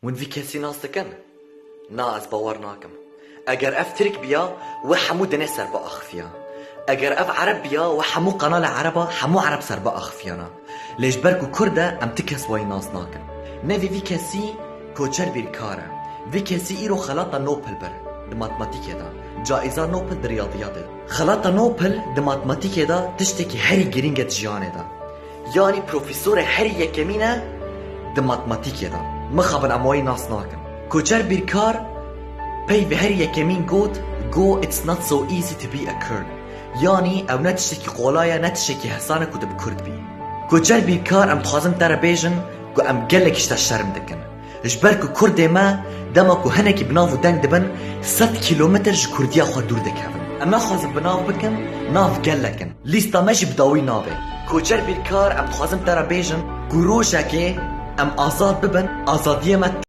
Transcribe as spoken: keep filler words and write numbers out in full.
Hûn vî kesî nas dikin? Na, ez bawer nakim. Eger ev Tirk biya, we hemû dinê ser biaxifiya. Eger ev Ereb biya, we hemû qenala Ereba, hemû Ereb ser biaxifiyana. Lê ji ber ku Kurd e, em ti kes wayî nas nakin. Nevê vî kesî Koçer Bîrkar e. Vî kesî îro xelata Nobel bir di matematîkê de. Caîza Nobel di riyadiyatê de. Xelata Nobel di matematîkê de tiştekî herî girîng e di jiyanê de. Yanî profesorê herî yekemîn e di matematîkê de. Mixabin em wayî nas nakin. Koçer Bîrkar peyvê herî yekemîn got, got, "It's not so easy to be a Kurd." Yanî ew ne tiştekî qolay e, ne tiştekî hesan e ku tu bi Kurd bî. Koçer Bîrkar, em dixwazin te re bêjin ku em gelekî ji te şerm dikin. Ji ber ku Kurdê me, dema ku hinekî bi nav û deng dibin, sed kîlometr ji Kurdiya xwe dûr dikevin. Em naxwazin bi nav bikin, nav gelek in. Lîsta me jî bi dawî nabe. Koçer Bîrkar, em dixwazin te re bêjin ku rojekê em azad bibin, azadiyê me